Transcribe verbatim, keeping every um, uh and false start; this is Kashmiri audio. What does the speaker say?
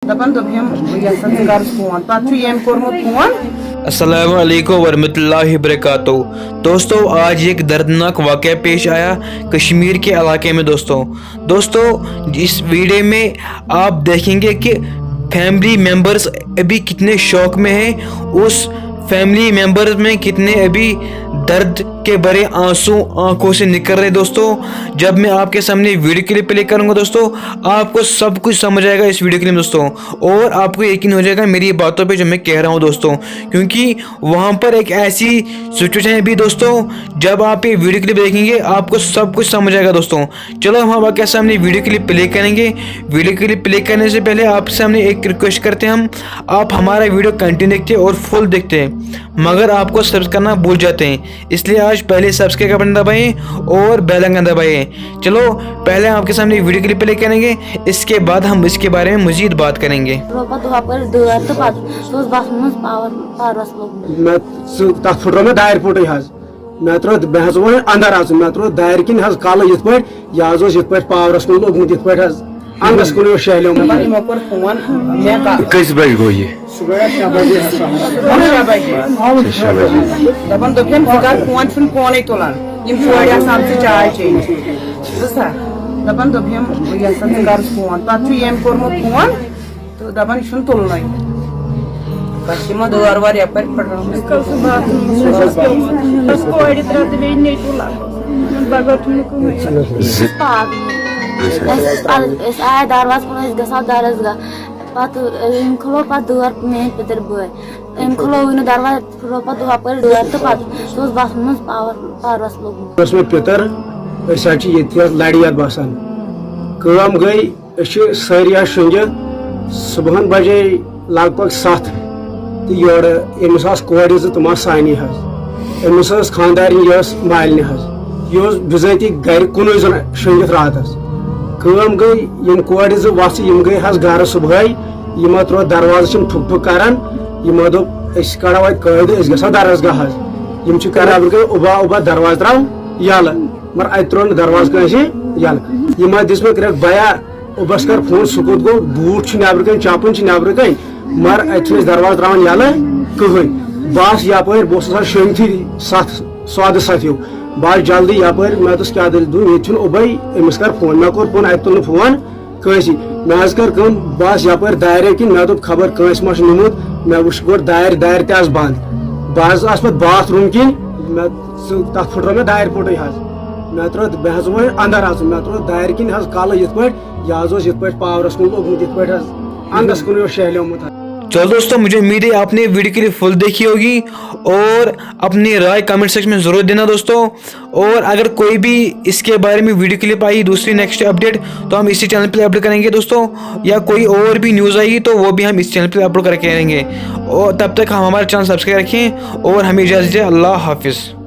دَپان دوٚپہَم، بہٕ یَژھان ژٕ کَرُس فون۔ پَتہٕ چھُ ییٚمۍ کوٚرمُت فون۔ السلام علیکم ورحمۃ اللہ وبرکاتہ۔ دوستو، آج ایک دردناک واقعہ پیش آیا کشمیر کے علاقے میں۔ دوستوں، دوستوں، اس ویڈیو میں آپ دیکھیں گے کہ فیملی ممبرز ابھی کتنے شوق میں ہیں، اس فیملی ممبرز میں کتنے ابھی درد کے بھرے آنسو آنکھوں سے نکل رہے۔ دوستوں، جب میں آپ کے سامنے ویڈیو کلپ پلے کروں گا دوستوں، آپ کو سب کچھ سمجھ آئے گا اس ویڈیو کلپ میں دوستوں، اور آپ کو یقین ہو جائے گا میری باتوں پہ جو میں کہہ رہا ہوں دوستوں، کیونکہ وہاں پر ایک ایسی سچویشن ہے ابھی دوستوں، جب آپ یہ ویڈیو کلپ دیکھیں گے آپ کو سب کچھ سمجھ آئے گا دوستوں۔ چلو، ہم آپ کے سامنے ویڈیو کلپ پلے کریں گے۔ ویڈیو کلپ پلے کرنے سے پہلے آپ سے ہم نے ایک ریکویسٹ کرتے ہیں، ہم آپ ہمارا ویڈیو کنٹینیو دیکھتے اور فل دیکھتے ہیں، مگر آپ کو سبسکرائب کرنا بھول جاتے ہیں، اس لیے آج پہلے سبسکرائب کا بٹن دبائیں اور بیل آئکن دبائیں۔ چلو، پہلے آپ کے سامنے ویڈیو کلپ پلے کریں گے، اس کے بعد ہم اس کے بارے میں مزید بات کریں گے۔ روپا دۄہا پٔرۍ دٲر تہٕ پتہٕ سُہ اوس بس منٛز پاور پاورس لوٚگمُت۔ مےٚ سُہ تتھ پھٕٹرو مےٚ دارِ پوٚٹُے حظ۔ مےٚ ترٛوو، بہٕ حظ وۄنۍ اندر اژُن، مےٚ ترٛوو دارِ کِنۍ حظ کلہٕ یِتھ پٲٹھۍ، یہِ حظ اوس یِتھ پٲٹھۍ پاورس کُن لوٚگمُت، یِتھ پٲٹھۍ حظ اندس کُن اوس شیہلیومُت۔ دپان یِمو کوٚر فون، مےٚ کتھ؟ کٔژِ بجہِ گوٚو یہِ؟ صبحٲے شےٚ بجے۔ شےٚ بجے۔ اچھا، شےٚ بجے۔ دپان دوٚپہَم، ژٕ کر فون، چھُنہٕ فونٕے تُلان۔ یِم کورِ آسہٕ آمژٕ چاے چیٚنہِ۔ بوٗزتھا؟ دپان دوٚپہَم، بہٕ یژھان ژٕ کر فون۔ پتہٕ چھُ ییٚمۍ کوٚرمُت فون۔ تہٕ دَپان، یہِ چھُنہٕ تُلنَے۔ پَتہٕ چھِ یِمو دٲر وٲر یَپٲرۍ پھٕٹرٲومٕژ۔ کَل سُہ باتھ روٗمَس منٛز اوس پیوٚمُت۔ بَس کورِ ترٛےٚ تہٕ بیٚیہِ نیٚچوٗ لَگوس۔ بغٲر چھُنہٕ کٕہٕنۍ۔ زٕ۔ پاک۔ أسۍ، أسۍ آے دروازٕ کُن، أسۍ گژھو درسگاہ۔ پَتہٕ أمۍ کھُلوو پَتہٕ دٲر میٛٲنۍ پِتٕر بٲے۔ أمۍ کھُلووٕے نہٕ دروازٕ، پھٕٹروو پَتہٕ ہُپٲرۍ دٲر تہٕ پَتہٕ سُہ اوس باتھ روٗمَس منٛز پاوَر، پاورَس لوٚگمُت۔ اوس مےٚ پِتٕر، أسۍ حظ چھِ ییٚتہِ حظ لَرِ یَتھ بَسان۔ کٲم گٔے، أسۍ چھِ سٲری آز شۄنٛگِتھ۔ صُبحن بجے لگ بگ ستھ تہٕ یورٕ أمِس آسہٕ کورِ زٕ، تِم آسہٕ سانی حظ۔ أمِس ٲس خانٛدارِنۍ، یہِ ٲس مالنہِ حظ۔ یہِ اوس بِذٲتی گرِ کُنُے زوٚن شۄنٛگِتھ راتس۔ کٲم گٔے، یِم کورِ زٕ وژھٕ، یِم گٔے حظ گرٕ صُبحٲے۔ یِمو ترٛوو دروازٕ، چھِم ٹھُک ٹھُک کران۔ یِمو دوٚپ، أسۍ کڑو اتہِ قٲعدٕ، أسۍ گژھو درسگاہ حظ۔ یِم چھِ کران نٮ۪برٕ کنہِ اُبا اُبا دروازٕ ترٛاو یَلہٕ، مگر اتہِ ترٛوو نہٕ دروازٕ کٲنٛسہِ یَلہٕ۔ یِمو دِژ مےٚ کرٛٮ۪کھ، بیا، اوبس کر فون، سُہ کوٚت گوٚو؟ بوٗٹھ چھُ نٮ۪برٕ کنہِ، چپن چھِ نٮ۪برٕ کنہِ، مگر اتہِ چھُنہٕ أسۍ دروازٕ ترٛاوان یَلہٕ کٕہٕنۍ۔ بہٕ آس یپٲرۍ، بہٕ اوسُس آز شۄنٛگتھٕے ستھ، سۄدٕ ستھ ہیوٗ۔ بہٕ آس جلدی یپٲرۍ، مےٚ دوٚپُس، کیٛاہ دٔلیٖل؟ دوٚپُن، ییٚتہِ چھُنہٕ اُبے، أمِس کر فون۔ مےٚ کوٚر فون، اتہِ تُل نہٕ فون کٲنٛسی۔ مےٚ حظ کٔر کٲم، بہٕ آس یپٲرۍ دارِ کِنۍ، مےٚ دوٚپ، خبر کٲنٛسہِ ما چھُ نیوٗمُت۔ مےٚ وٕچھ گۄڈٕ دارِ، دارِ تہِ آسہٕ بنٛد۔ بہٕ حظ آس پتہٕ باتھ روٗم کِنۍ، مےٚ سُہ، تَتھ پھٕٹرٲو مےٚ دارِ پوٚٹُے حظ۔ مےٚ ترٛٲو، بہٕ حظ وۄنۍ اندر اژُن، مےٚ ترٛٲو دارِ کِنۍ حظ کلہٕ یِتھ پٲٹھۍ، یہِ حظ اوس یِتھ پٲٹھۍ پاورَس کُن لوٚگمُت، یِتھ پٲٹھۍ حظ اندَس کُنُے اوس شیہلیومُت حظ۔ چلو دوستو، مجھے امید ہے آپ نے ویڈیو کلپ فل دیکھی ہوگی اور اپنی رائے کمنٹ سیکشن میں ضرور دینا دوستوں۔ اور اگر کوئی بھی اس کے بارے میں ویڈیو کلپ آئی، دوسری نیکسٹ اپڈیٹ، تو ہم اسی چینل پہ اپلوڈ کریں گے دوستوں، یا کوئی اور بھی نیوز آئی تو وہ بھی ہم اس چینل پہ اپلوڈ کر کے رہیں گے۔ اور تب تک ہم ہمارا چینل سبسکرائب رکھیں اور ہمیں اجازت دیں۔ اللہ حافظ۔